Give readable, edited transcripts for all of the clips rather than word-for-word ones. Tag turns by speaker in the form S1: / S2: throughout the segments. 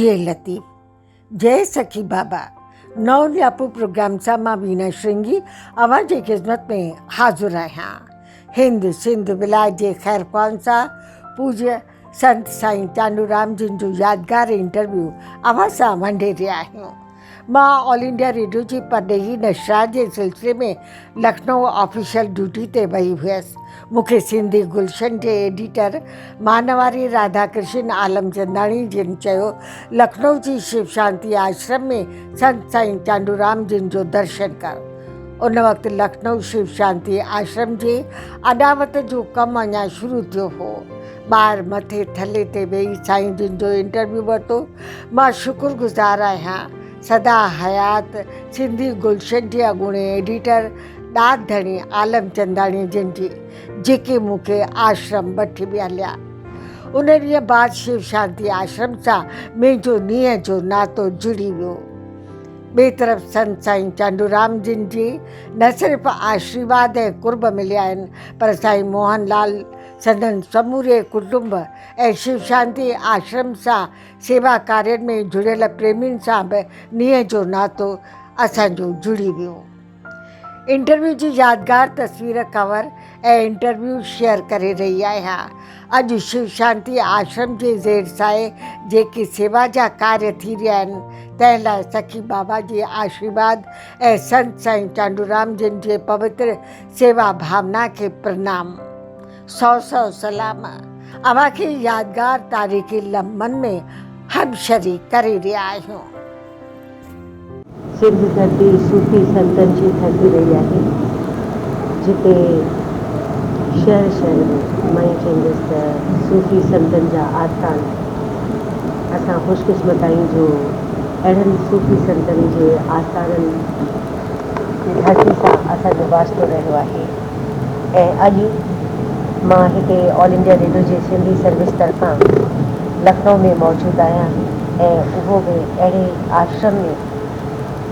S1: جيئي لطيف. جئي سخي بابا. نئون نياپو پروگرام سان مان وينا شرنگي اوهان جي خدمت ۾ حاضر آهيان. هند سنڌ ولايت جي خيرخواهن سان پوڄيه سنت سائين چانڊورام جن جو يادگار انٽرويو اوهان سان ونڊي رهيا آهيون. مان آل انڊيا ريڊيو جي پرڏيهي نشريات جي سلسلي ۾ لکنؤ آفيشل ڊيوٽي تي وئي هيس. مون کي سنڌي گلشن جي ايڊيٽر مانواري راڌا ڪرشن عالم چنداڻي جن چيو، لکنؤ جي شو شانتي آشرم ۾ سنت سائين چانڊورام جن جو درشن ڪر. ان وقت لکنؤ شو شانتي آشرم جي اڏاوت جو ڪم اڃا شروع ٿيو هو. ٻاهر مٿي ٿلهي تي ويهي سائين جن جو انٽرويو ورتو. مان شڪر گذار آهيان سدا حيات سنڌي گلشن جي اڳوڻي ايڊيٽر ڏات ڌڻي عالم چنداڻي جن جي، جيڪي مون کي آشرم وٺي به هليا. ان ڏينهن بعد شو شانتي آشرم سان منهنجو نينهن جو ناتو جڙي ويو. ٻئي طرف سنت سائين چانڊورام جن جي نه صرف آشيرواد ۽ قرب مليا آهن پر سائين موهن لال سندن سموري ڪٽنب ۽ شو شانتي آشرم سان سيوا ڪارين ۾ جڙيل پريمين سان به نينهن جو ناتو اسان جو جڙي ويو. انٽرويو جي يادگار تصوير ڪور ۽ انٽرويو شيئر ڪري رهي آهيان. اڄ شو شانتي آشرم جي زير سائي جيڪي سيوا جا ڪاريه ٿي رهيا آهن تنهن لاء سخي بابا جي آشيرواد ۽ سنت سائين چانڊورام جن جي پوتر سيوا ڀاونا کي پرنام. سو سو سلام. اوهان کي يادگار تاريخي لمحن ۾ هم شريڪ ڪري رهيا آهيون.
S2: سنڌ ڌرتي صوفي سنتن جي ڌرتي رهي آهي، جتي شهر شهر ۾ مان ائين چوندس ته صوفي سنتن جا آستان اسان خوش قسمت آهيون جو اهڙن صوفي سنتن جي آستانن جي ڌرتي سان اسان جو واسطو رهيو آهي. ۽ اڄ مان هتي آل انڊيا ريڊيو جي سنڌي سروس طرفان لکنؤ ۾ موجود آهيان ۽ اهو به اهڙي آشرم ۾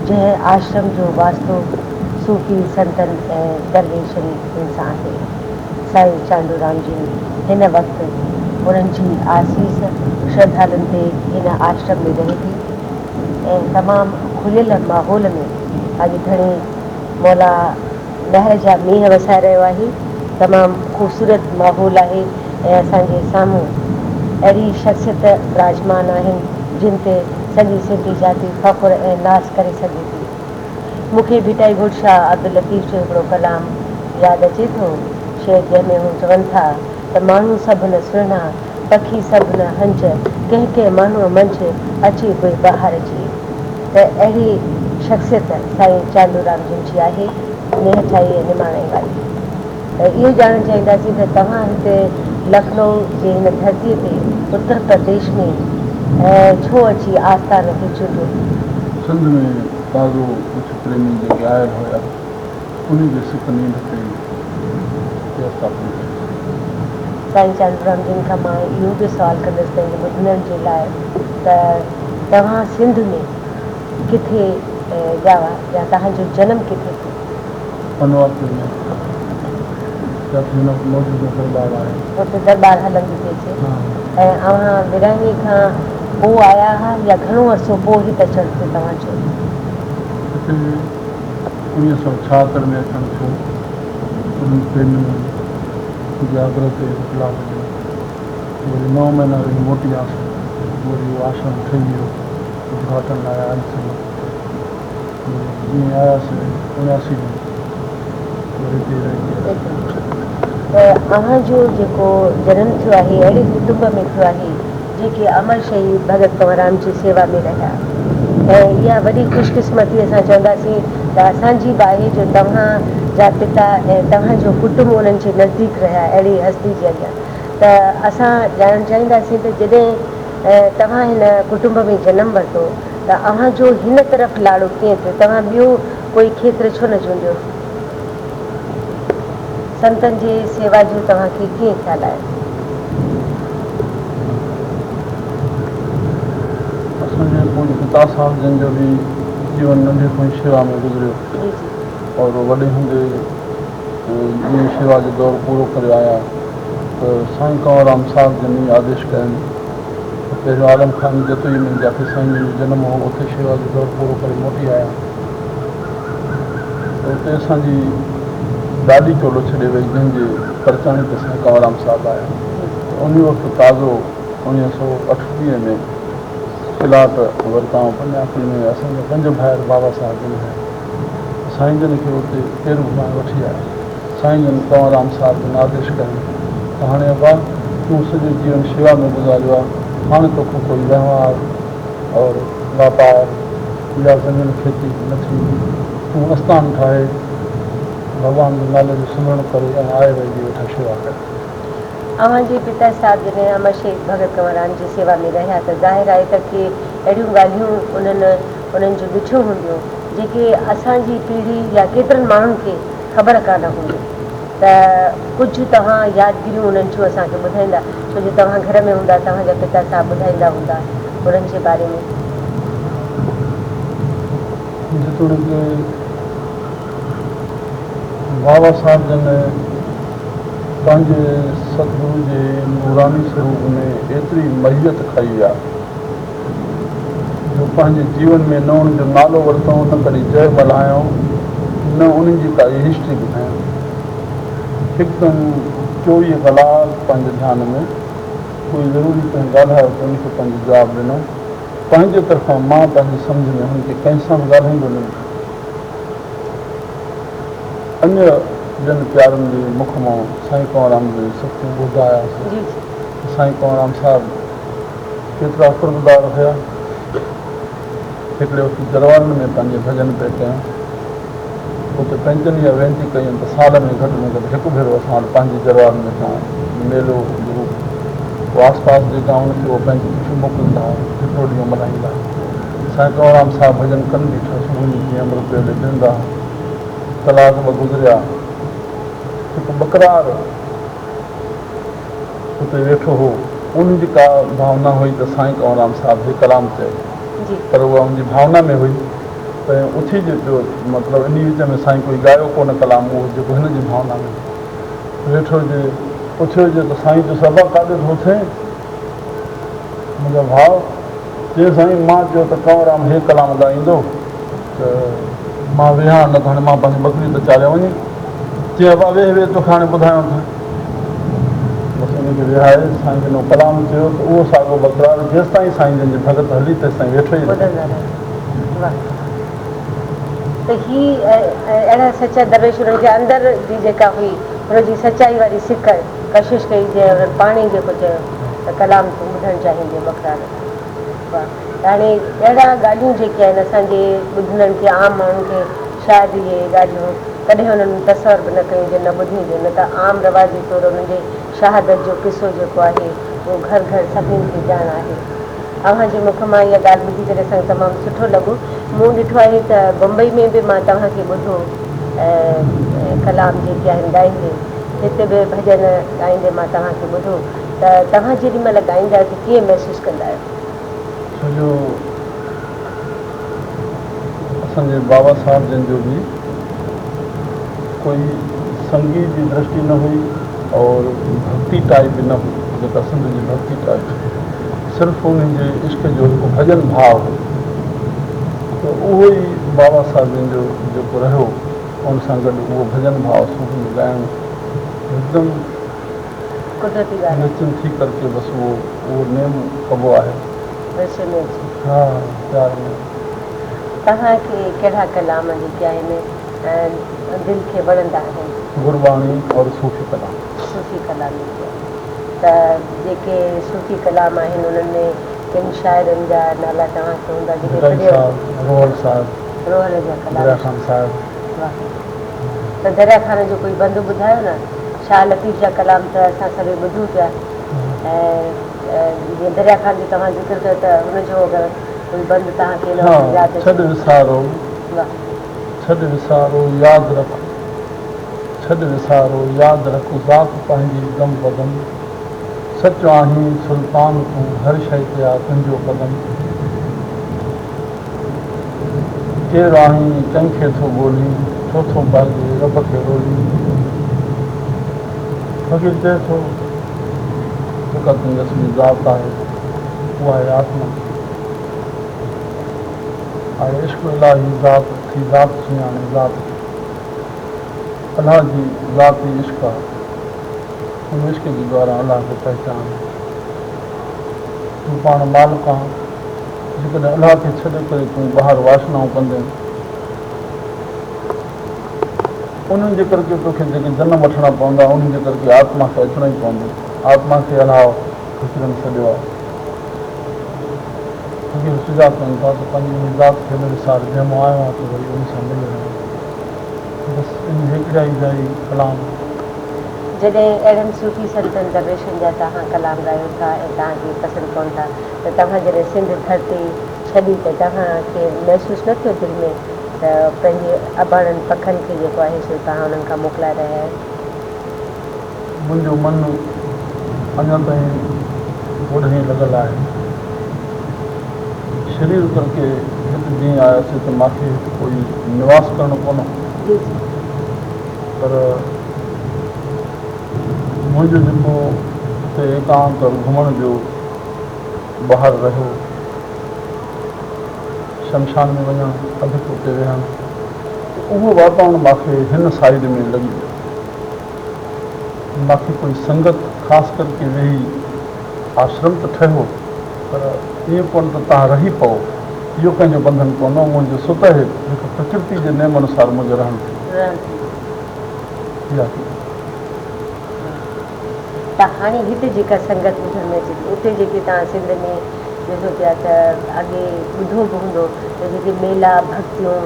S2: جنهن آشرم جو واسطو صوفي سنتن ۽ درويشن سان آهي. سائين چانڊو رام جي هن وقت انهن جي آسيس شرڌالن تي هن آشرم ۾ رهي ٿي ۽ تمام کليل ماحول ۾ اڄ ڌڻي مولا مهر جا مينهن وسائي رهيو آهي. تمام خوبصورت ماحول آهي ۽ اسان جي سامهون اهڙي شخصيت براجمان آهن جن تي سڄي سنڌي جاتي فخر ۽ ناز ڪري سگهي ٿي. مون کي ڀٽائي گهوٽ شاهه عبداللطيف جو هڪڙو ڪلام ياد اچي ٿو شعر جنهن ۾ هو چون ٿا ته ماڻهو سڀ نه سهڻا، پکي سڀ نه هنج، ڪنهن ڪنهن ماڻهوء منجهه اچي ڪوئي بهار جي. ته اهڙي شخصيت سائين چانڊو رام جن جي آهي، نهٺائي ۽ نماڻائي واري. ته اهو ڄاڻڻ چاهينداسين ته توهان هتي لکنؤ جي هن ڌرتيء تي اتر پرديش ۾ ڇو اچي آستان کي چونڊيو؟
S3: سنڌ ۾ تازو ڪجهه پريمي جيڪي آيل هيا، انهي جي سڪ نينڍ تي هتي اسٿاپن ڪئي.
S2: سائين چانڊو رام جن کان مان اهو به سوال ڪندس پنهنجي ٻڌندڙن جي لاء ته توهان سنڌ ۾ ڪٿي ڄاوا يا توهان جو جنم ڪٿي ٿيو؟
S3: پنوارپور ۾ جتي هن وقت موجوده درٻار آهي.
S2: اتي درٻار هلندي پئي اچي ۽ اوهان ورهاڱي کان پوء آيا ها يا گهڻو عرصو پوء هت اچڻ ٿيو توهان جو؟
S3: هتي 1976 ۾ اچڻ ٿيو. انهن پريمين جي آگرهه تي اطلاع مليو. وري نو مهينا رهي موٽي آياسين. وري اهو آشرم ٺهي ويو. ادگهاٽن لاء آيل سنگت وري جيئن ئي آياسين 79 ۾ وري اتي ئي رهجي وياسين.
S2: ته اوهان جو جيڪو جنم ٿيو آهي اهڙي ڪٽنب ۾ ٿيو آهي جيڪي امر شهيد ڀڳت ڪنور رام جي سيوا ۾ رهيا ۽ اها وڏي خوش قسمتي اسان چونداسين ته اسان جي به آهي جو توهان جا پتا ۽ توهان جو ڪٽنب انهن جي نزديڪ رهيا اهڙي هستي جي اڳيان ته اسان ڄاڻڻ چاهينداسين ته جڏهن توهان هن ڪٽنب ۾ جنم ورتو ته اوهان جو هن طرف لاڙو ڪيئن ٿيو؟ توهان ٻيو ڪوئي کيتر ڇو نه چونڊيو؟ سنتن جي سيوا جو توهان کي ڪيئن خيال آيو؟
S3: اسان جي پوڄ پتا صاحب جن جو به جيون ننڍي کان ئي شيوا ۾ گذريو اور وڏي هوندي جيئن شيوا جو دور پورو ڪري آيا ته سائين ڪنور رام صاحب جن ئي آديش ڪين ته پهريون عالم خان جتوئي ۾ جاتي سائين جن جو جنم هو، اتي شيوا جو دور پورو ڪري موٽي آيا ته اتي اسان جي ڏاڏي چولو ڇڏي وئي، جنهن جي پرچاڻي تي سائين ڪنوررام صاحب آيا ته انهي وقت تازو اوڻيهه سؤ اٺٽيهه ۾ پلاٽ ورتائون پنجاپل ۾ اسان جا پنج ڀائر بابا صاحب جن هيا. سائين جن کي اتي پير گهمائڻ وٺي آيا. سائين جن ڪنور رام صاحب جن آديش ڪيو ته هاڻي ابا تون سڄو جيون شيوا ۾ گذاريو آ، هاڻي توکان ڪوئي وهنوار اور واپار يا زمين کيتي نه ٿيندي. تون استان ٺاهي ڀڳوان جي نالي جو سمرڻ ڪري ۽ آء وئي جي ويٺا شيوا ڪر.
S2: اوهان جي پتا صاحب جڏهن امر شهيد ڀڳت ڪنور رام جي سيوا ۾ رهيا ته ظاهر آهي ته ڪي اهڙيون ڳالهيون انهن انهن جون ڏٺيون هونديون جيڪي اسان جي پيڙهي يا ڪيترن ماڻهن کي خبر ڪانه هوندي ته ڪجهه توهان يادگيريون انهن جون اسان کي ٻڌائيندا ڇو جو توهان گهر ۾ هوندا توهان جا پتا صاحب ٻڌائيندا هوندا انهن جي باري ۾.
S3: جيتوڻيڪ بابا صاحب جن پنهنجي ستگرو جي نوراني سروپ ۾ ايتري مهيت کائي ويا جو پنهنجي جيون ۾ نه ان جو نالو ورتائون نه ڪڏهن جئه ملهايائون نه انهن جي ڪا هسٽري ٻڌايائون. هڪدم 24 ڪلاڪ پنهنجي ڌيان ۾ ڪوئي ضروري ڪنهن ڳالهايو ته ان کي پنهنجو جواب ڏنو. پنهنجي طرفان مان پنهنجي سمجهه ۾ هن کي ڪنهن سان به ڳالهائيندو نه ڏٺو. اڃ ٻين پيارن جي مک مان سائين ڪنوررام جون صفتون ٻڌندا آياسين ته سائين ڪنوررام صاحب ڪيترا قربدار هيا. هڪڙي وقت جروارن ۾ پنهنجي ڀڄن پئي ڪيم. اتي پنهنجن اها وينتي ڪئي ته سال ۾ گهٽ ۾ گهٽ هڪ ڀيرو اسان وٽ پنهنجي جروارن ۾ توهان ميلو گروپ پوء آس پاس جي گائون کي اهو پنهنجي چٺيون موڪليندا هئا، هڪڙو ڏينهن ملهائيندا هئا. سائين ڪنوررام صاحب ڀڄن ڪن بيٺا، صبح جو جيئن امرت ويلي ويهندا هئا. ڪلاڪ ٻه گذريا. هڪ ٻڪرار اتي ويٺو هو. ان جي ڪا ڀاونا هئي ته سائين ڪنوررام صاحب هي ڪلام چئي، پر اها ان جي ڀاونا ۾ هئي ته اٿي جو پيو، مطلب انهي وچ ۾ سائين ڪوئي ڳايو ڪونه ڪلام اهو جيڪو هن جي ڀاونا ۾ هو. ويٺو هجي، اٿيو هجي ته سائين چيس ابا ڪاڏي ٿو اٿين؟ منهنجا ڀاء چيس سائين مان چيو ته ڪنوررام هي ڪلام ڳائيندو ته مان ويهان نه ته هاڻي مان پنهنجي ٻڪري ته چاريان وڃي. چيائين ابا ويهه ويهه توکي هاڻي ٻڌايان ٿو. بس ان کي ويهاري سائين جن اهو ڪلام چيو ته اهو ساڳو ٻڪرار جيستائين سائين جن جي ڀڳت هلي تيستائين ويٺو ئي رهيو.
S2: واهه ته هي اهڙا سچا درويش انهن کي اندر جي جيڪا هئي ان جي سچائي واري سڪ ڪشش ڪئي جنهن انهن پاڻ ئي جيڪو چيو ته ڪلام تون ٻڌڻ چاهيندين ٻڪرار واهه ته هاڻي اهڙا ڳالهيون جيڪي آهن اسان جي ٻڌندڙن کي عام ماڻهن کي شايد اهي ڳالهيون ڪڏهن انهن تصور به نه ڪيون جن نه ٻڌيون هجن نه ته عام رواجي طور انهن جي شهادت جو قصو جيڪو آهي اهو گهر گهر سڀني کي ڄاڻ آهي. اوهان جي مک مان اها ڳالهه ٻڌي ڪري اسان کي تمام سٺو لڳو. مون ڏٺو آهي ته بمبئي ۾ به مان توهان کي ٻڌو ڪلام جيڪي آهن ڳائيندي. هتي به ڀڄن ڳائيندي مان توهان کي ٻڌو ته توهان جيڏي مهل ڳائيندا آهيو ته ڪيئن محسوس ڪندا آهيو؟
S3: ڇو جو اسان جي بابا صاحب جن جو به ڪوئي سنگيت جي درشٽي نه هئي اور ڀڳتي ٽائيپ به نه هئي جيڪا سنڌ جي ڀڳتي ٽائيپ صرف انهن جي عشق جو هڪ ڀڄن ڀاء هو ته اهو ئي بابا صاحب جن جو جيڪو رهيو ان سان گڏ اهو ڀڄن ڀاء صوفي جو ڳائڻ هڪدم
S2: قدرتي ڳالهه آهي.
S3: نچن ٿي ڪرڪي بس اهو اهو نيم ڪبو آهي.
S2: ورثي ۾ اچي.
S3: ها پيار ۾.
S2: توهان کي ڪهڙا ڪلام جيڪي آهن دل کي وڻندا آهن؟
S3: گرباڻي اور صوفي ڪلام.
S2: صوفي ڪلام جيڪي آهن ته جيڪي صوفي ڪلام آهن انهن ۾ ڪن شاعرن جا نالا توهان کي هوندا جيڪي
S3: ڀٽائي صاحب، روحل صاحب،
S2: روحل جا ڪلام.
S3: دريا خان صاحب.
S2: واهه ته دريا خان جو ڪوئي بند ٻڌايو نه شاهه لطيف جا ڪلام ته اسان سڀئي ٻڌون پيا ۽ جيئن دريا خان جو توهان ذڪر ڪيو ته ان جو اگر ڪوئي بند توهان کي هن وقت ياد اچي.
S3: ڇڏ وسارو.
S2: واهه.
S3: ڇڏ وسارو ياد رک. ڇڏ وسارو ياد رک ذات پنهنجي دم بدم سچ آهين سلطان تون هر شيء تي آ تنهنجو قدم ڪير آهين ڪنهن کي ٿو ڳولين ڇو ٿو پنهنجي رب کي رولين فقير چئي ٿو جيڪا تنهنجي اصلي ذات آهي اها آهي آتما. آهي عشق الاهي ذات، ٿي ذات سڃاڻي ذات کي. الله جي ذات ئي عشق آهي. ان عشق جي دواران الله کي پهچان. تون پاڻ مالڪ آن. جيڪڏهن الله کي ڇڏي ڪري تون ٻاهر واسنائون ڪندين، انهن جي ڪرڪي توکي جيڪي جنم وٺڻا پوندا، انهن جي ڪرڪي آتما کي اچڻو ئي پوندو. آتما کي الله فقيرن سڏيو آهي. فقير سجا ڪن ٿا ته پنهنجي انهي ذات کي نه وسار، جنهن مان آيو آهين تون وري ان سان ملي رهين. بس انهي هيڪڙيائي جا ئي ڪلام.
S2: جڏهن اهڙن صوفي سنتن درويشن جا توهان ڪلام ڳايو ٿا ۽ توهان کي پسند پون ٿا ته توهان جڏهن سنڌ ڌرتي ڇڏي ته توهان کي محسوس نه ٿيو دل ۾ ته پنهنجي اباڻن پکن کي جيڪو آهي سو توهان انهن کان موڪلائي رهيا آهيو؟
S3: منهنجو من اڃا تائين اوڏانهن ئي لڳل آهي. شرير ڪرڪي هت جيئن آيس ته ماکي هت ڪوئي نواس ڪرڻو ڪونه هو. پر منهنجو جيڪو اتي ايڪانت اور گهمڻ جو ٻاهر رهيو، شمشان ۾ وڃڻ، اڌڪ اتي ويهڻ، ته اهو واتاورڻ ماکي هن سائيڊ ۾ لڳي ويو. ماکي ڪوئي سنگت خاص ڪرڪي ويهي آشرم ته ٺهيو پر ائين ڪونه ته تان رهي پئو، اهو ڪنهن جو بنڌن ڪونه، منهنجو سوته هڪ پرڪرتي جي نيم انوسار منهنجو رهڻ ٿيو. اها حقيقت.
S2: ته هاڻي هتي جيڪا سنگت ٻڌڻ ۾ اچي ٿي، اتي جيڪي توهان سنڌ ۾ ڏسو پيا ته اڳي ٻڌو به هوندو ته جيڪي ميلا، ڀڳتيون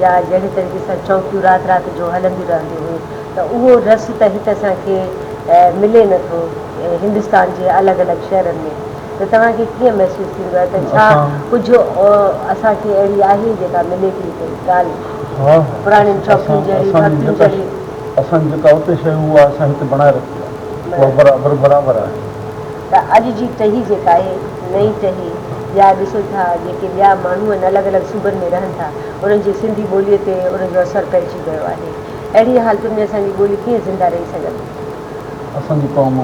S2: يا جهڙي طريقي سان چونڪيون رات رات جو هلنديون رهنديون هيون ته اهو رس ته هت اسان کي ملي نه ٿو هندستان جي الڳ الڳ شهرن ۾ ته توهان کي ڪيئن محسوس ٿيندو آهي ته ڇا ڪجهه اسان کي اهڙي آهي جيڪا ملي ٿي هتي ڳالهه پراڻين چونڪين جهڙي ڀڳتين جهڙي.
S3: اسان جي جيڪا اتي شيء اها اسان هتي بڻائي رکي آهي اها برابر برابر آهي.
S2: ته اڄ جي ٽهي جيڪا آهي نئين ٽهي يا ڏسو ٿا جيڪي ٻيا ماڻهو آهن الڳ الڳ صوبن ۾ رهن ٿا انهن جي سنڌي ٻوليء تي ان جو اثر پئجي ويو آهي اهڙي حالتن ۾ اسان جي ٻولي ڪيئن زنده رهي سگهندي؟
S3: اسان جي قوم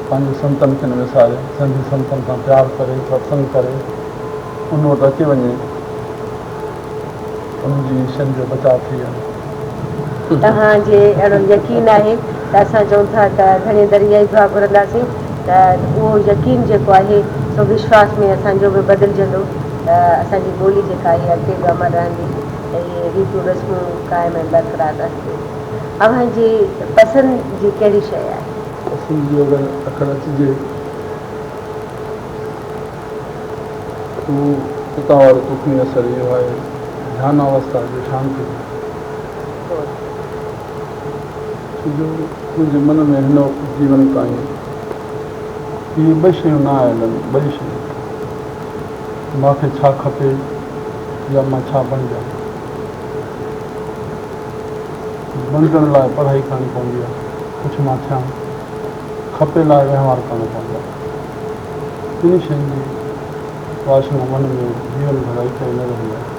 S3: پنهنجي سنتن کي نه وساري سنڌي سنتن سان پيار ڪري ستسنگ ڪري ان وٽ اچي وڃي. انهن جي شين جو بچاء ٿي ويندو.
S2: توهان جي اهڙو يقين آهي ته اسان چئون ٿا ته ڌڻي در اها ئي دعا گهرنداسين ته اهو يقين جيڪو آهي سو وشواس ۾ اسان جو به بدلجندو ته اسان جي ٻولي جيڪا آهي اڳتي به امر رهندي ۽ اهي ريتون رسمون قائم ۽ برقرار رهنديون. اوهان جي پسند جي ڪهڙي شيء آهي؟
S3: پسند جي اگر اکر اچجي. تو اتان وارو توکڻي اثر اهو آهي ڌيان اوستا جو شانتي جو. ڇو جو منهنجي من ۾ هن وقت جيون تائين اهي ٻه شيون نه آيل آهن، ٻئي شيون مان کي ڇا کپي يا مان ڇا بڻجان. بڻجڻ لاء پڙهائي ڪرڻي پوندي آهي، ڪجهه مان ٿيان، کپي لاء وهنوار ڪرڻو پوندو آهي. ٻنهي شين جي واسنا من ۾ جيون ڀر اڪائي نه رهندي آهي.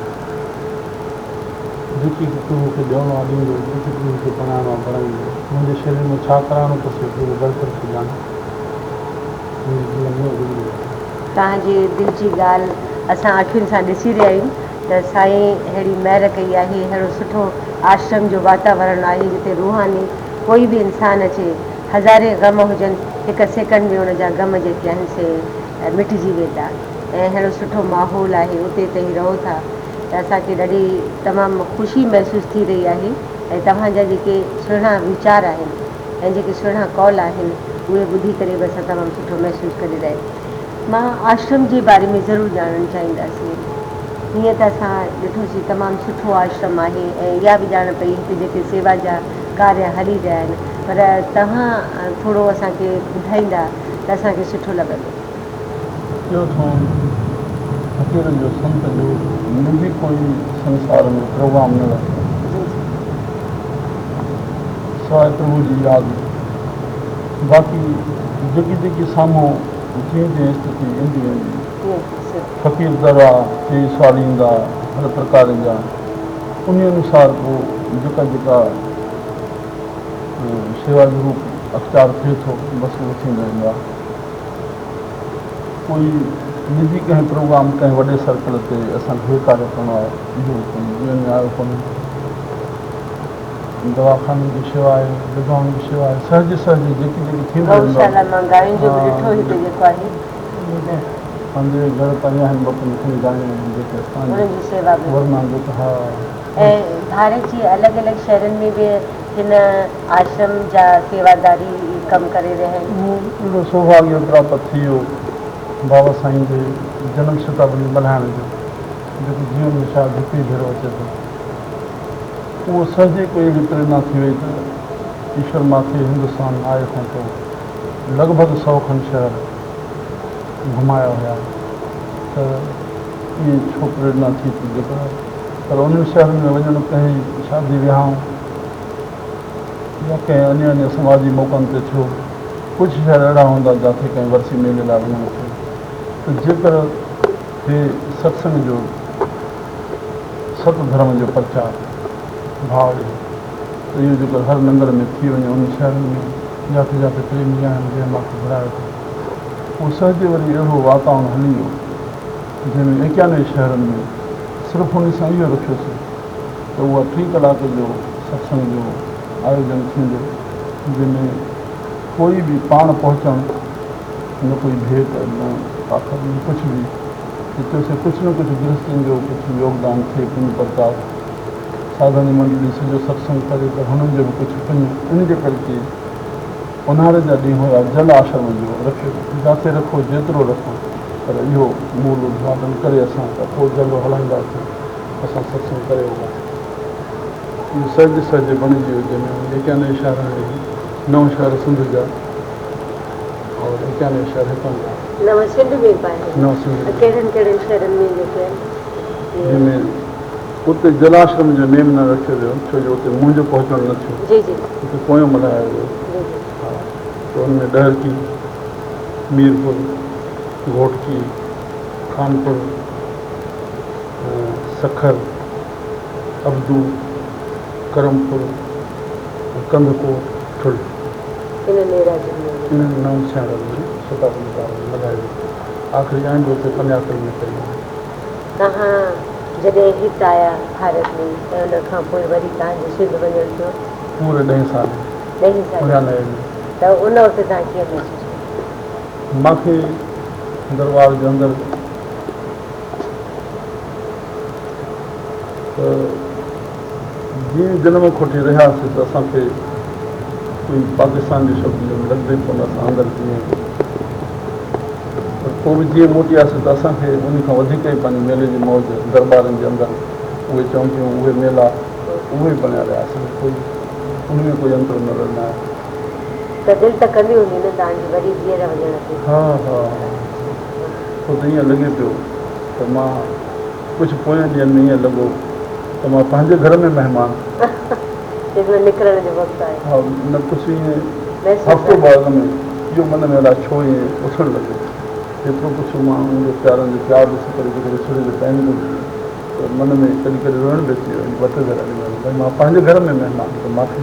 S3: جيڪي به پرڀو کي ڏيڻو آهي ڏيندو، جيڪي پرڀو کي بڻائڻو آهي بڻائيندو. منهنجي شرير ۾ ڇا ڪرائڻو اٿس سو پرڀو برتر ٿو ڄاڻي. منهنجو جيون ائين گذري ويو آهي.
S2: توهان جي دل جي ڳالهه اسان اکين سان ڏسي رهيا آهيون ته سائين ههڙي مهر ڪئي آهي، ههڙو سٺو آشرم جو واتاورڻ آهي جتي روحاني ڪوئي به انسان اچي هزارين غم هجن هڪ سيڪنڊ ۾ ان جا غم جيڪي آهن سي مٽجي ويندا ۽ اهڙو سٺو ماحول آهي اتي ته هي رهو ٿا ته اسان کي ڏاڍي تمام خوشي محسوس ٿي رهي آهي ۽ توهان جا جيڪي سهڻا ويچار آهن ۽ جيڪي سهڻا قول آهن اهي ٻڌي ڪري به اسان تمام سٺو محسوس ڪري رهيا مان آشرم جي باري ۾ ضرور ڄاڻڻ چاهينداسين. هيئن ته اسان ڏٺوسين تمام سٺو آشرم آهي ۽ اها به ڄاڻ پئي هتي جيڪي سيوا جا ڪاريه هلي رهيا آهن پر توهان ٿورو اسان کي ٻڌائيندا ته اسان کي سٺو لڳندو.
S3: ٻيو ٿون فقيرن جو سنت جو منهنجي ڪوئي سنسار ۾ پروگرام نه رکيو سواء پرڀو جي ياد جي باقي جيڪي جيڪي سامهون جيئن جيئن استٿي ايندي ويندي فقير درا چئي سوال ايندا هر پرڪار جا انهي انوسار پوء جيڪا جيڪا شيوا جو روپ اختيار ٿئي ٿو بس اهو ٿيندو ويندو آهي. ڪوئي نجي ڪنهن پروگرام ڪنهن وڏي سرڪل تي اسان کي ڪاريه ڪرڻو آهي اهو ڪوئي جيون ۾ آيو ڪونهي. دواخانن جي شيوا آهي، وڌوائن جي شيوا آهي، سهجي سهجي جيڪي جيڪي ٿيندو ويندو آهي.
S2: گئوشالا مان گاين جو به ڏٺو هتي جيڪو آهي.
S3: پنهنجي گهر تائين آهن ٻه پنج کن گايون آهن جيڪي اسان
S2: انهن جي سيوا به.
S3: ورنه جيڪا ها.
S2: ۽ ڀارت جي الڳ الڳ شهرن ۾ به هن آشرم جا سيواداري ڪم ڪري رهيا آهن.
S3: اهو اهڙو سوڀاڳيه پراپت ٿي ويو بابا سائين جي جنم شتابدي ملهائڻ جو جيڪو جيون ۾ شايد هڪ ئي ڀيرو اچي ٿو. اهو سهجي ڪوئي اهڙي پريرنا ٿي وئي ته ايشور ماکي هندستان آئي کان پوء لڳ ڀڳ سئو کن شهر گهمايا هيا ته ائين ڇو پريرنا ٿي ٿي جيڪا پر انهن شهرن ۾ وڃڻ ڪنهن شادي وهانء يا ڪنهن انيه انيه سماجي موقعن تي ٿيو. ڪجهه شهر اهڙا هوندا جاٿي ڪنهن ورسي ميلي لاء وڃڻ ٿيو ته جيڪر هي ستسنگ جو ست ڌرم جو پرچار ڀاء اهو ته اهو جيڪر هر ننگر ۾ ٿي وڃي انهن شهرن ۾ جاٿي جاٿي پريمي آهن جنهن مان کي گهرايو ٿو اهو سهجي وري اهڙو واتاورڻ هلي ويو جنهن ۾ ايڪيانوي شهرن ۾ صرف ان سان اهو رکيوسين ته اها ٽي ڪلاڪ جو ستسنگ جو آيوجن ٿيندو جنهن ۾ ڪوئي به پاڻ پهچڻ نه ڪوئي ڀيٽ نه پاکر نه ڪجهه به چيوسين ڪجهه نه ڪجهه گرهستين جو ڪجهه يوگدان ٿئي پڃ پرتاب ساڌن جي منڊلي سڄو ستسنگ ڪري ته هنن جو به ڪجهه پڃ ان جي ڪري چي اونهاري جا ڏينهن هيا جل آشرم جو رکيو جاٿي رکو جيترو رکو پر اهو مول ادگهاٽن ڪري اسان ته پوء جلو هلائينداسين اسان ستسنگ ڪري وينداسين اهو سهج سهج بڻجي ويو جنهن ۾ ايڪيانوي شهر آهن نو شهر سنڌ جا اور ايڪيانوي شهر هتان جا.
S2: نو سنڌ ۾ به آهن.
S3: نو سنڌ ۾.
S2: ڪهڙن ڪهڙن شهرن ۾ جيڪي آهن.
S3: جنهن ۾ اتي جلاشرم جو نيم نه رکيو ويو ڇو جو اتي منهنجو پهچڻ نه ٿيو.
S2: جي جي.
S3: اتي پويون ملهايو ويو.
S2: جي جي.
S3: ها ته ان ۾ ڏهرڪي، ميرپور، گهوٽڪي، خانپور، سکر، عبدو، ڪرمپور ۽ ڪنڌڪوٽ، ٺل.
S2: انهن ايراضين ۾.
S3: انهن نون شهرن ۾ شتابدي ڪارج ملهايو ويو. آخري اينڊ اتي ڪنياڪل ۾ ڪئي وئي.
S2: توهان جڏهن هت آيا ڀارت ۾ ۽ ان کان پوء وري توهان جو سنڌ وڃڻ ٿيو؟
S3: پوري ڏهين سالي ۾.
S2: ڏهين سالي
S3: اڻيانوي ۾.
S2: ته ان وقت توهان ڪيئن محسوس ڪيو؟
S3: مان کي درٻار جي اندر ته جيئن جنم کوٽي رهياسين ته اسان کي ڪوئي پاڪستان جو شبد ڄڻ لڳندو ئي ڪونه اسان اندر جيئن پر پوء به جيئن موٽي آياسين ته اسان کي ان کان وڌيڪ ئي پنهنجي ميلي جي موج درٻارن جي اندر اهي چونڪيون اهي ميلا اهي ئي بڻيا رهيا اسان کي ڪوئي ان ۾ ڪوئي انتر نظر نه آيو.
S2: ته دل ته ڪندي هوندي نه توهان جي وري ٻيهر وڃڻ تي.
S3: ها ها پوء ته ائين لڳي پيو ته مان ڪجهه پوئين ڏينهن ۾ ائين لڳو ته مان پنهنجي گهر ۾ مهمان.
S2: جنهن مهل نڪرڻ جو وقت آيو.
S3: ها نه ڪجهه ائين هفتو ٻه اڳ ۾ اهو من ۾ الائي ڇو ائين اٿڻ لڳو. ايترو ڪجهه مان ان جو پيارن جو پيار ڏسي ڪري جيڪو وڇوڙي جو ٽائيم گذريو ته من ۾ ڪڏهن ڪڏهن روئڻ به اچي ويو ٻه ٽي ڀيرا ڏنو ڀئي مان پنهنجي گهر ۾ مهمان ته مان کي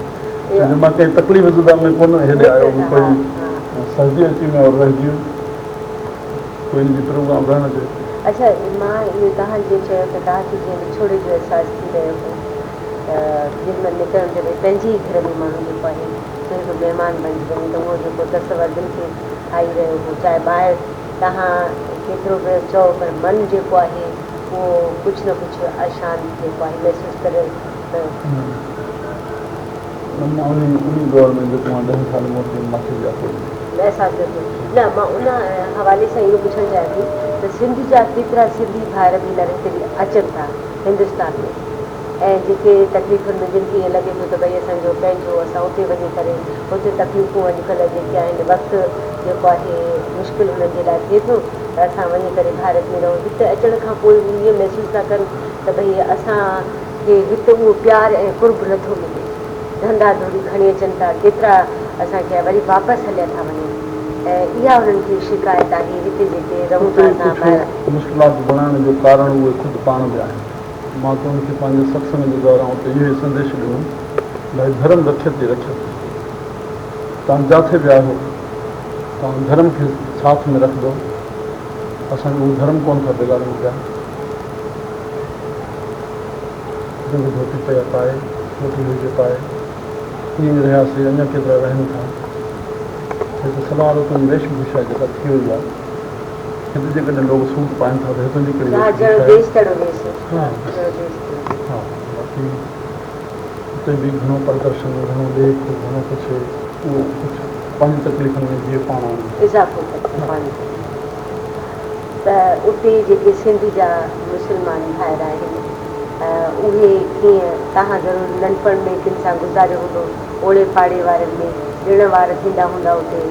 S3: ڇو جو مان ڪنهن تڪليف زده ۾ ڪونه هيڏي آيو هوم ڪوئي سردي اچي ويو اور رهجي ويو ڪوئي ان جي پروگرام رهڻ جو.
S2: اڇا مان اهو توهان جيئن چيو ته توهان کي جيئن وڇوڙي جو احساس ٿي رهيو هو ته جنهن مهل نڪرڻ تي ڀئي پنهنجي ئي گهر ۾ ماڻهو جيڪو آهي سو هڪ مهمان بڻجي وڃي ته اهو جيڪو تصور دل کي کائي رهيو هو چاهي ٻاهر توهان ڪيترو به چئو پر من جيڪو آهي اهو ڪجهه نه ڪجهه اشانت جيڪو آهي محسوس ڪري رهيو هو.
S3: نه مان انهي دور ۾ جيڪو مان ڏهين سال موٽي مان کي ڄاتو ويو.
S2: احساس نه ٿيو. نه مان ان حوالي سان اهو پڇڻ چاهيان ٿي ته سنڌ جا ڪيترا سنڌي ڀائر ڀينر هتي اچن ٿا هندستان ۾ ۽ جيڪي تڪليفن ۾ جن کي ائين لڳي ٿو ته ڀئي اسان جو پنهنجو اسان اتي وڃي ڪري اتي تڪليفون اڄڪلهه جيڪي آهن وقت جيڪو آهي مشڪل انهن جي لاء ٿئي ٿو ته اسان وڃي ڪري ڀارت ۾ رهون هت اچڻ کان پوء هو ائين محسوس ٿا ڪن ته ڀئي اسان کي هت اهو پيار ۽ قرب نٿو ملي ڌنڌا ڌوڙي کڻي اچن ٿا ڪيترا اسان کي وري واپس هليا ٿا وڃن ۽ اها انهن کي شڪايت آهي هتي جيڪي رهون ٿا
S3: اتي
S2: اسان ٻاهر.
S3: ڪجهه مشڪلات بڻائڻ جو ڪارڻ اهي خود پاڻ به آهن. مان ته ان کي پنهنجي ستسنگ جي دوران اتي اهو ئي سنديش ڏنو، ڀائي ڌرم رکيتي رکيتي. توهان جاٿي به آهيو، توهان ڌرم کي ساٿ ۾ رکندؤ اسان جو اهو ڌرم ڪونه ٿا بگاڙين پيا. جنگ ڌوتي پيا پائي، ڌوتي هجي پائي، ائين ئي رهياسي، اڃا ڪيترا رهن ٿا. هت سلوار اتان جي ويش ڀوشا جيڪا ٿي وئي آهي، هت جيڪڏهن لوگ سوٽ پائن ٿا ته هتان جي ڪهڙي ويش ڀوشا آهي. ها بس ها باقي هتي به گهڻو پردرشن، گهڻو ڏيک، گهڻو ڪجهه اهو ڪجهه پنهنجي تڪليفن ۾ جيئن پاڻ آڻين ٿا.
S2: اضافو ڪن ٿا پاڻ تي. ته اتي جيڪي سنڌ جا مسلمان ڀائر آهن اهي ڪيئن توهان ضرور ننڍپڻ ۾ ڪن سان گذاريو هوندو اوڙي پاڙي وارن ۾ ڏڻ وار ٿيندا هوندا اتي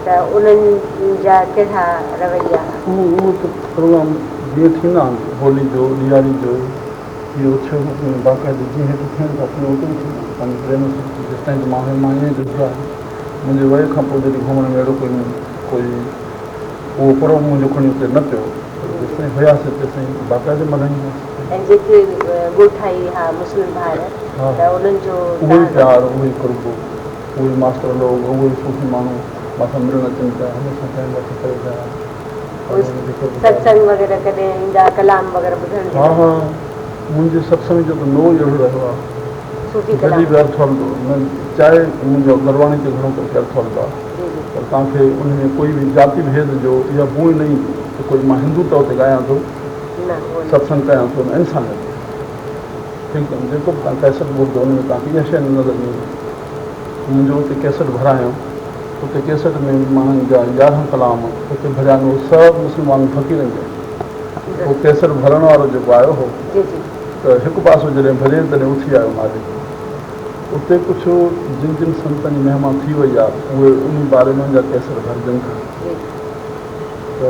S2: ته انهن جا ڪهڙا رويا.
S3: اهو اهو ته پروگرام جيئن ٿيندا آهن هولي جو ڏياري جو اهو ٿيو باقاعدي جيئن هتي ٿين ٿا تيئن اتي به ٿيندا آهن پنهنجي پريم سان جيستائين ته مان مان ائين ڏٺو آهي منهنجي وئي کان پوء جڏهن گهمڻ ۾ اهڙو ڪوئي ڪوئي اهو پرو منهنجو کڻي اتي نه پيو پر جيستائين هياسين تيستائين باقاعدي ملهائيندا هئاسين.
S2: ۽ جيڪي ڳوٺائي ها مسلم ڀائر ته انهن جو
S3: اهو ئي پيار، اهو ئي قرب، اهو ئي ماستر لوگ، اهو ئي صوفي ماڻهو مان سان ملڻ اچن پيا، هميشه ٽائيم وٺي ڪري پيا.
S2: ستسنگ وغيره ڪڏهن ايندا ڪلام وغيره ٻڌڻ جي
S3: ها ها منهنجي ستسنگ جو ته نوع ئي اهڙو رهيو آهي.
S2: صوفي ڪلام.
S3: جڏهن به ارٿ هلندو نه چاهي منهنجو گرواڻي تي گهڻو ڪري ارٿ هلندو آهي. پر توهان کي ان ۾ ڪوئي به ذاتي ڀيد جو اها بوء نه ايندي ته ڪوئي مان هندو طور تي ڳايان ٿو، ستسنگ ڪيان ٿو نه انسانيت جو هڪدم جيڪو به توهان ڪئسٽ ٻڌندو ان ۾ توهان کي اها شيء نه نظر نه ايندي. منهنجو اتي ڪئسٽ ڀرايو اتي ڪئسٽ ۾ ماڻهن جا يارهن ڪلام اتي ڀريا آهن اهي سڀ مسلمان فقيرن جا اهو ڪئسٽ ڀرڻ وارو جيڪو آيو هو ته هڪ پاسو جڏهن ڀريائين تڏهن اٿي آيو مالڪ. اتي ڪجهه جن جن سنتن جي مهما ٿي وئي آهي، اهي انهي باري ۾ ان جا ڪيسر ڀرجن ٿا ته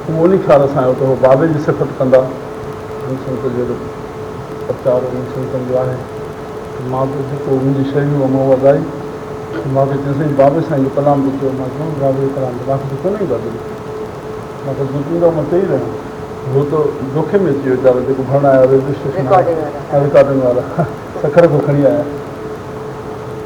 S3: اهو انهي خيال سان آيو ته هو بابي جي صفت ڪندا. هن سنت جو ايڏو پرچار انهن سنتن جو آهي ته مان ته جيڪو منهنجي شيء هئي اها مان اها ڳائي ته مان کي چيائين سائين بابي سائين جو ڪلام به چيو. مان چيو بابي جو ڪلام ته مان کي ته ڪونه ايندو آهي دل مان ته جيڪو ايندو آهي مان چئي رهيو آهيان. هو ته دوکي ۾ اچي ويو ويچارو جيڪو ڀرڻ آيو رجسٽريشن رڪارڊنگ وارا. سکر کان کڻي آيا.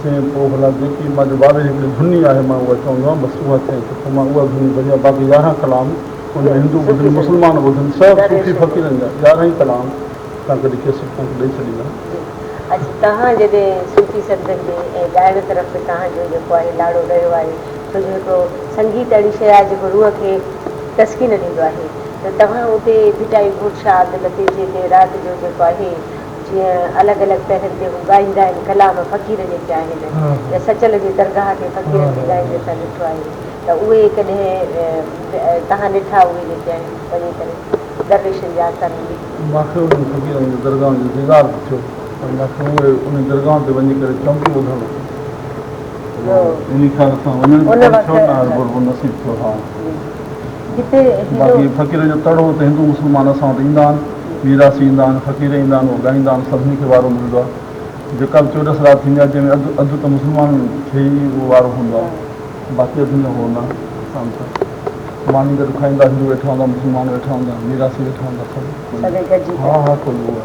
S3: چيائين پوء ڀلا جيڪي مان جو بابي جي هڪڙي ڌني آهي مان اها چوندو آهيان بس اها چيائين ته پوء مان اها ڌني ڀري آ باقي يارهن ڪلام ان ۾ هندو ٻڌن مسلمان ٻڌن سڀ صوفي فقيرن جا يارهن ئي ڪلام تان ڪڏهن ڪيسٽ تان کي ڏئي ڇڏيندا.
S2: جي اڇا توهان جڏهن صوفي سنتن جي ۽ ڳائڻ طرف به توهان جو جيڪو آهي لاڙو رهيو آهي ڇو جو هڪڙو سنگيت اهڙي شيء آهي جيڪو روح کي تسڪين ڏيندو آهي ته توهان اتي ڀٽائي گهوٽ شاهه عبداللطيف جي تي رات جو جيڪو آهي جيئن الڳ الڳ پهرن تي هو ڳائيندا آهن ڪلام فقير جيڪي آهن يا سچل جي درگاهه تي فقيرن کي ڳائيندي اسان ڏٺو آهي ته اهي ڪڏهن توهان ڏٺا اهي جيڪي آهن وڃي ڪري درويشن جي آستانن ۾.
S3: مان کي انهن فقيرن جي درگاهن جو ديدار به ٿيو پر مان کي اهي انهن درگاهن تي وڃي ڪري چونڪي ٻڌڻ انهي خيال سان وڃڻ به ڪونه ٿيو نه هربو نصيب ٿيو ها. باقي فقيرن جو تڙ هو ته هندو مسلمان اسان وٽ ايندا آهن، ميراسي ايندا آهن، فقير ايندا آهن، اهي ڳائيندا آهن، سڀني کي وارو ملندو آهي. جيڪا به چوڏس رات ٿيندي آهي، جنهن ۾ اڌ اڌ ته مسلمانن کي ئي اهو وارو هوندو آهي، باقي اڌ نه هو نه اسان ته ماني گڏ کائيندا، هندو ويٺا هوندا، مسلمان ويٺا هوندا، ميراسي ويٺا هوندا، سڀ ڪوئي ها ها ڪوئي اهو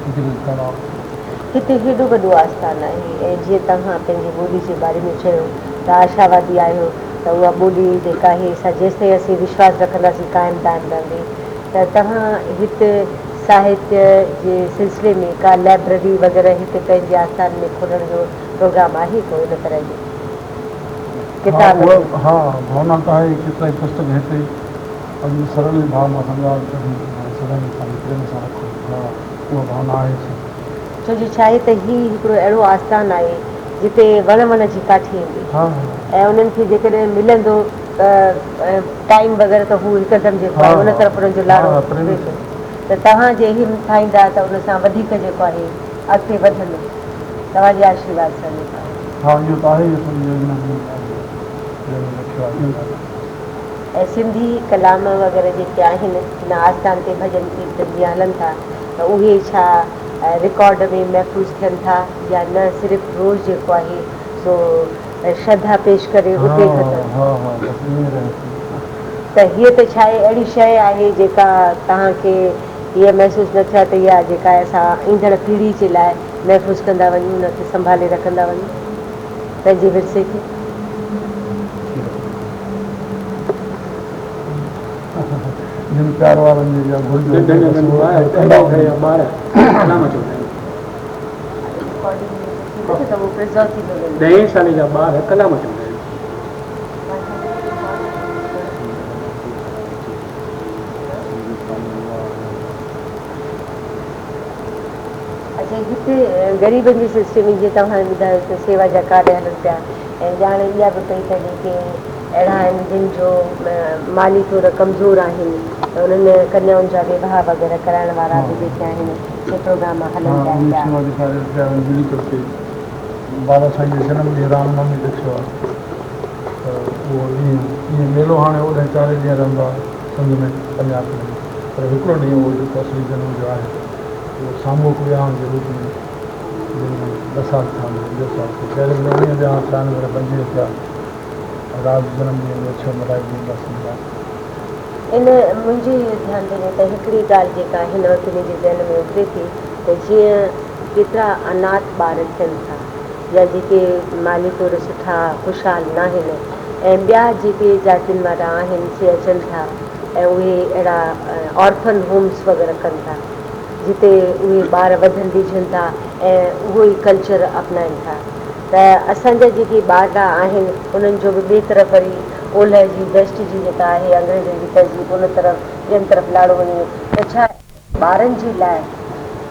S3: فقير جو تڙ آهي.
S2: هتي هيڏو وڏو آستان آهي ۽ جيئن توهان پنهنجي ٻولي جي باري ۾ چيو ته آشاوادي آهيو ته اها ٻولي جيڪا آهي سا جيستائين اسين وشواس رکنداسين قائم دائم رهندي ته توهان هت ساهتيه جي سلسلي ۾ ڪا لئبرري وغيره هتي پنهنجي آستان ۾ کولڻ جو پروگرام آهي ڪو ان طرح جو
S3: ها
S2: ڪتاب
S3: اها ها ڀاونا ته آهي ڪيترائي پستڪ هتي اڄ به سرل ئي ڀاء مان سان ڳالهه ڪڍي ته سدائين پنهنجي پريم سان رکو ها اها ڀاونا آهي سائين.
S2: ڇو جو ڇا آهي ته هي هڪڙو اهڙو آستان آهي جتي وڻ وڻ جي ڪاٺي ايندي ۽ انهن کي جيڪڏهن ملندو ته ٽائيم وغيره ته هو هڪدم جيڪو آهي ان طرف انهن جو لاڙو ويندو ته توهان جي همٿائيندا ته ان سان وڌيڪ جيڪو آهي اڳتي وڌندو توهان جي آشيرواد سان جيڪو آهي.
S3: ها اهو ته آهي ئي اسان جي يوجنا ۾ آهي جنهن ۾ رکيو آهي اهو ڳالهه.
S2: ۽ سنڌي ڪلام وغيره جيڪي آهن هن آستان تي ڀڄن ڪيرتن جيئن هلن ٿا ته اهي ڇا رڪارڊ ۾ محفوظ ٿين ٿا يا نه صرف روز جيڪو آهي سو شرڌا پيش ڪري اتي ختم. ته هيء ته ڇا آهي اهڙي شيء آهي جيڪا توهان کي هيء محسوس نه ٿيو آهي ته اها جيڪا آهي اسان ايندڙ پيڙهي جي لاء محفوظ ڪندا وڃون ان کي سنڀالي رکندا وڃون پنهنجي ورثي کي.
S3: جن پيار وارن جي اها گهرج هجي بس اهي ڪندا وڃن.
S4: ڏهين سالي جا ٻار ڪلام چوندا آهن.
S2: اڇا هتي غريبن جي سلسلي ۾ جيئن توهان ٻڌايو ته سيوا جا ڪاريه هلن پيا ۽ ڄاڻ اها به پئي ته جيڪي اهڙا آهن جن جو مالي طور ڪمزور آهن ته انهن ڪنيائن جا ويواهه وغيره ڪرائڻ وارا به جيڪي آهن سي پروگرام هلن
S3: ها
S2: پيا
S3: اهي
S2: پيا.
S3: سيوا جا ڪاريه ٿيا آهن ملي ڪرڪي بابا سائين جي جنم ڏينهن رام نومي تي ٿيو آهي ته اهو ڏينهن ائين ميلو هاڻي اوڏانهن چارئي ڏينهن رهندو آهي سنڌ ۾ پنجاب ۾ پر هڪڙو ڏينهن اهو جيڪو اصلي جنم جو آهي اهو ساموڪ ويهانء جي روپ ۾ جنهن ۾ ٻه سال ٿيا آهن ٻيو سال ٿيو پهرين ڀيري اڻويهه ويهانء ٿيا آهن وري پنجويهه ٿيا رات جنم ڏينهن جو اڇو ملهائجي اينداسين ٻيا.
S2: ان منهنجي اهو ڌيان وڃي ته هڪڙي ڳالهه جيڪا هن وقت منهنجي ذهن ۾ اڀري ٿي ته جيئن ڪيترا اناٿ ٻار ٿين ٿا يا جيڪي مالي طور سٺا خوشحال ناهن ۽ ٻيا جيڪي جاتين وارا آهن سي اچن ٿا ۽ اهي اهڙا آرفن هومس وغيره ڪن ٿا جتي اهي ٻار وڌن ويجهن ٿا ۽ اهو ئي ڪلچر اپنائن ٿا ته اسان جا جيڪي ٻارڙا آهن انهن جو به ٻئي طرف وري اولهه جي ويسٽ جي جيڪا آهي انگريزن جي تهذيب ان طرف ٻين طرف لاڙو وڃي ته ڇا ٻارن جي لاء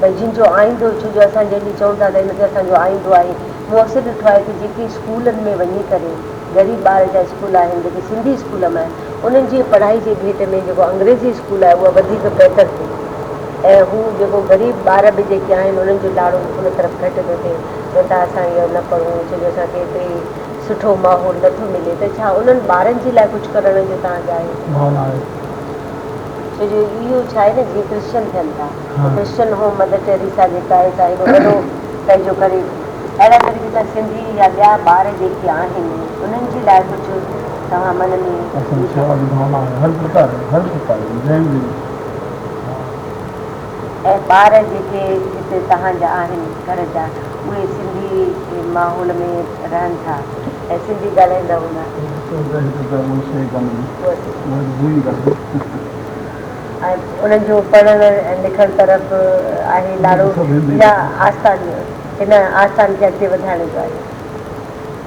S2: ڀئي جن جو آئيندو ڇو جو اسان جنهن ڏينهن چئون ٿا ته هن تي اسان جو آئيندو آهي مون اڪثر ڏٺو آهي ته جيڪي اسڪولن ۾ وڃي ڪري غريب ٻار جا اسڪول آهن جيڪي سنڌي اسڪول ۾ آهن انهن جي پڙهائي جي ڀيٽ ۾ جيڪو انگريزي اسڪول آهي اها وڌيڪ بهتر ٿئي ٿي ۽ هو جيڪو غريب ٻار به جيڪي آهن انهن جو لاڙو ان طرف گهٽ ٿو ٿئي چون ٿا اسان اهو نه پڙهون ڇو جو اسان کي هتي سٺو ماحول نه ٿو ملي ته ڇا انهن ٻارن جي لاء ڪجهه ڪرڻ جو توهان کي آهي؟
S3: ڀاونا آهي.
S2: ڇو جو اهو ڇا آهي نه جيئن ڪرسچن ٿين ٿا ته ڪرسچن هوم مدر ٽيريسا جيڪا آهي سا هيڏو وڏو پنهنجو ڪري اهڙا طريقي سان سنڌي يا ٻيا ٻار جيڪي آهن انهن جي لاء ڪجهه توهان من ۾.
S3: اسان جي سيوا جي ڀاونا آهي هر پرڪار جي هر پرڪار جي جنهن به ها.
S2: ۽ ٻار جيڪي هتي توهان جا آهن گهر جا اهي سنڌي ماحول ۾ رهن ٿا ۽ سنڌي ڳالهائيندا هوندا. ۽ انهن جو پڙهڻ ۽ لکڻ طرف آهي لاڙو يا آستان هن آستان کي اڳتي وڌائڻ جو آهي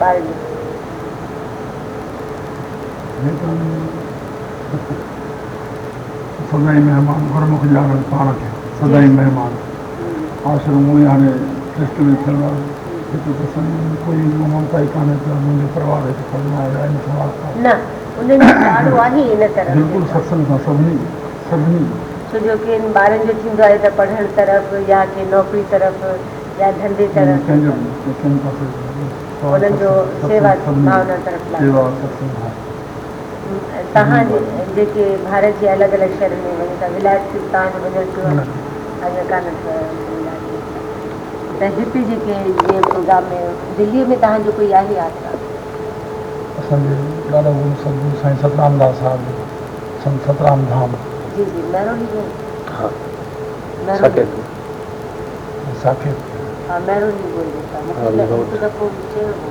S2: ٻارن جو.
S3: سدائين مهمان گرمک ڄاڻن پاڻ کي سدائين مهمان. آشرم اونئن هاڻي ٽرسٽ ۾ ٿيل آهي. هتي ته سائين ڪوئي ممتا ئي ڪانهي ته منهنجو پريوار هتي کڻڻو آهي يا ان سان واسطو آهي.
S2: نه انهن جو لاڙو آهي ان طرف
S3: بلڪل ستسنگ سان سڀني جو سڀني جو.
S2: ڇو جو ڪن ٻارن جو ٿيندو آهي ته پڙهڻ طرف يا ڪي نوڪري طرف يا ڌنڌي طرف.
S3: ڪنهن جو به نه ڪنهن پاسي به نه
S2: انهن جو سيوا ڀاونا طرف لاڙو.
S3: سيوا ستسنگ ها.
S2: توهان جيڪي ڀارت جي الڳ الڳ شهرن ۾ وڃو ٿا ولايت به توهان جو وڃڻ ٿيو آهي اڃا ڪانه ٿيو آهي ولايت ۾ ته هتي جيڪي جيئن پروگرام ۾ دليء ۾ توهان جو ڪوئي آهي آشرم؟
S3: اسان جي ڏاڏا گرو ستگرو سائين سترام داس صاحب جو سنت سترام ڌام.
S2: جي جي مهرولي ۾
S4: ها
S2: مهرولي
S4: ساڪيت ۾
S3: ساڪيت
S2: ها مهرولي ٻولجي ٿا مون کي هڪ دفعو چيو هو.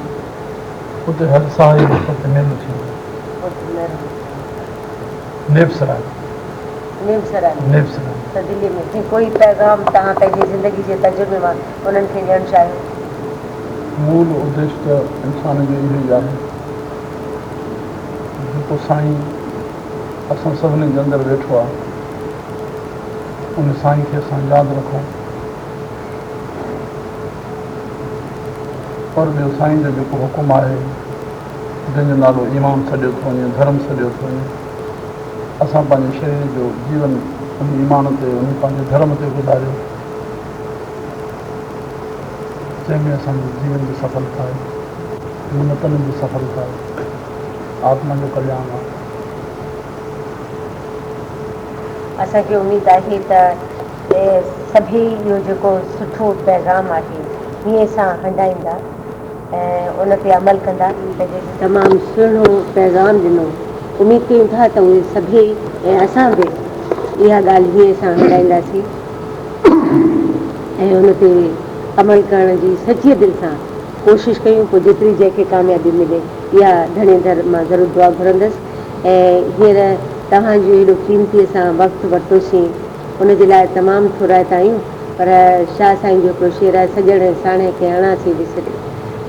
S3: اتي هر سال جي نسبت تي ميلو ٿيندو آهي. نيب سراء.
S2: نيب سراء ۾. ته دلي ۾ ۽ ڪوئي پيغام توهان پنهنجي زندگي جي تجربي مان انهن کي ڏيڻ چاهيو؟
S3: مول اديش ته انسان جو اهو ئي آهي جيڪو سائين اسان سڀني جي اندر ويٺو آهي ان سائين کي اسان ياد رکون. پر ٻيو سائين جو جيڪو حڪم آهي، جنهن جو نالو ايمان سڏيو ٿو وڃي، ڌرم سڏيو ٿو وڃي، اسان پنهنجي شرير جو جيون ان ايمان تي، ان پنهنجي ڌرم تي گذاريو، جنهن ۾ اسان جي جيون جي سڦلتا آهي، من تن جي سڦلتا آهي، آتما جو ڪلياڻ آهي.
S2: اسان کي اميد آهي ته سڀيئي اهو جيڪو سٺو پيغام آهي هيئن سان هنڊائيندا ۽ ان تي عمل ڪندا. تمام سهڻو پيغام ڏنو. اميد ڪيون ٿا ته اهي سڀيئي ۽ اسان به اها ڳالهه هيئن سان هنڊائينداسين ۽ ان تي عمل ڪرڻ جي سچيء دل سان ڪوشش ڪيون پوء جيتري جنهن کي ڪاميابي ملي اها ڌڻي در مان ضرور دعا گهرندس ۽ هينئر توهان جو هيڏو قيمتي اسان وقت ورتوسين ان جي لاء تمام ٿورائتا آهيون پر شاهه سائين جو هڪڙو شعر آهي سڄڻ ساڻيهه کي اڻاسي وسري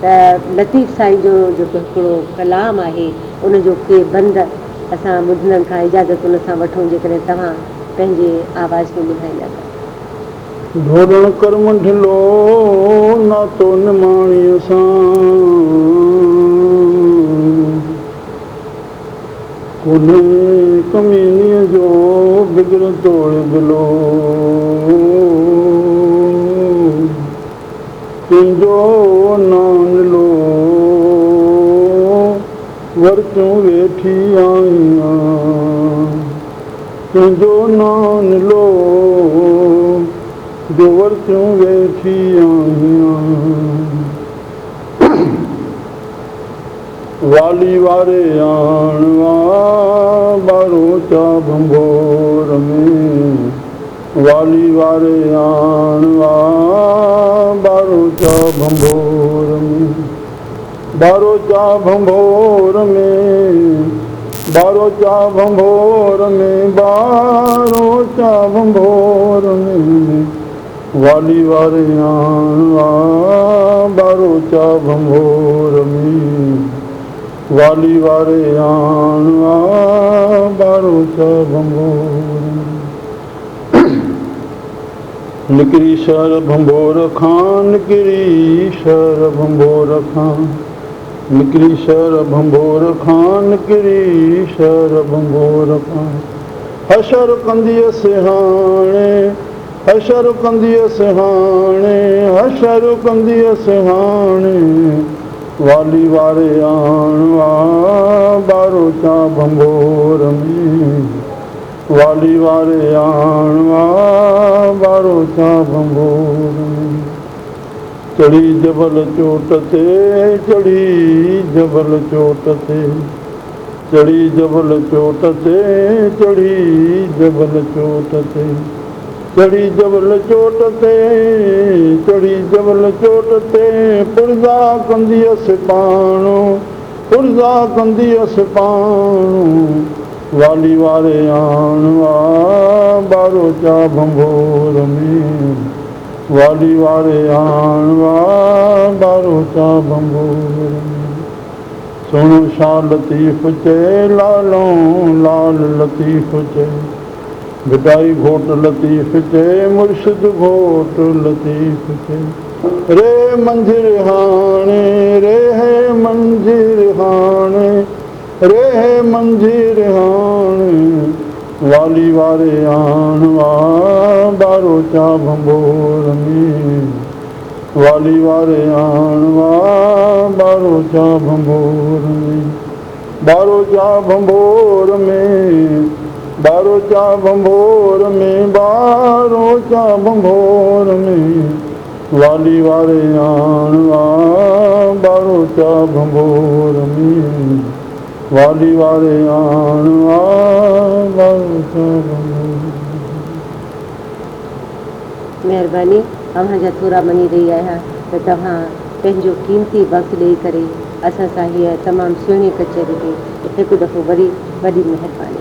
S2: ته لطيف سائين جو جيڪو هڪڙو ڪلام آهي ان جو ڪي بند اسان ٻڌندڙن کان اجازت ان سان وٺون جيڪڏهن توهان پنهنجي آواز ۾ ٻڌائيندا ته.
S3: ڍولڻ ڪر منڍلو ناتو نماڻيء سان. ڪونهي ڪمينيء جو بگر توڙ بلو. تنهنجو نانلو ورتيون ويٺي آهيان. تنهنجو نانلو جو ورتيون ويٺي آهيان. والي واري آڻ وا ٻاروچا ڀنڀور ۾، والي واري آڻ وا ٻاروچا ڀنڀور ۾، ٻاروچا ڀنڀور ۾، ٻاروچا ڀنڀور ۾، ٻاروچا ڀنڀور ۾. والي واري آڻ آ ٻاروچا ڀنڀور ۾، والي واري آڻ آ ٻاروچا ڀنڀور ۾. نڪري شهر ڀنڀور کان، نڪري شهر ڀنڀور کان، نڪري شهر ڀنڀور کان، نڪري شهر ڀنڀور کان، حشر ڪنديس هاڻي. حشر ڪنديس هاڻي، حشر ڪنديس هاڻي، والي واري آڻ وا ٻاروچا ڀنڀور ۾، والي واري آڻ وا ٻاروچا ڀنڀور ۾. چڙهي جبل چوٽ تي، چڙهي جبل چوٽ تي، چڙهي جبل چوٽ تي، چڙهي جبل چوٽ تي، چڙهي جبل چوٽ تي، چڙهي جبل چوٽ تي، پرزا ڪنديس پاڻو، پرزا ڪنديس پاڻو، والي واري آڻ وا ٻاروچا ڀنڀور ۾، والي واري آڻ وا ٻاروچا ڀنڀور ۾. سهڻو شاهه لطيف چئي، لالئون لال لطيف چئي، ڀٽائي گهوٽ لطيف چئي، مرشد گهوٽ لطيف چئي، ري منجهه رهاڻي، ري منجهه رهاڻي، ري منجهه رهاڻي، والي واري آڻ وا ٻاروچا ڀنڀور ۾. والي واري آڻ وا ٻاروچا ڀنڀور ۾، ٻاروچا ڀنڀور ۾، ٻاروچا ڀنڀور ۾، ٻاروچا ڀنڀور ۾، والي واري آڻ وا ٻاروچا ڀنڀور ۾، والي واري آڻ وا ٻاروچا ڀنڀور ۾.
S2: مهرباني اوهان جا ٿورا مڃي رهي آهيان ته توهان پنهنجو قيمتي وقت ڏئي ڪري اسان سان هيء تمام سهڻي ڪچهري ڪئي هڪ دفعو وري وڏي مهرباني.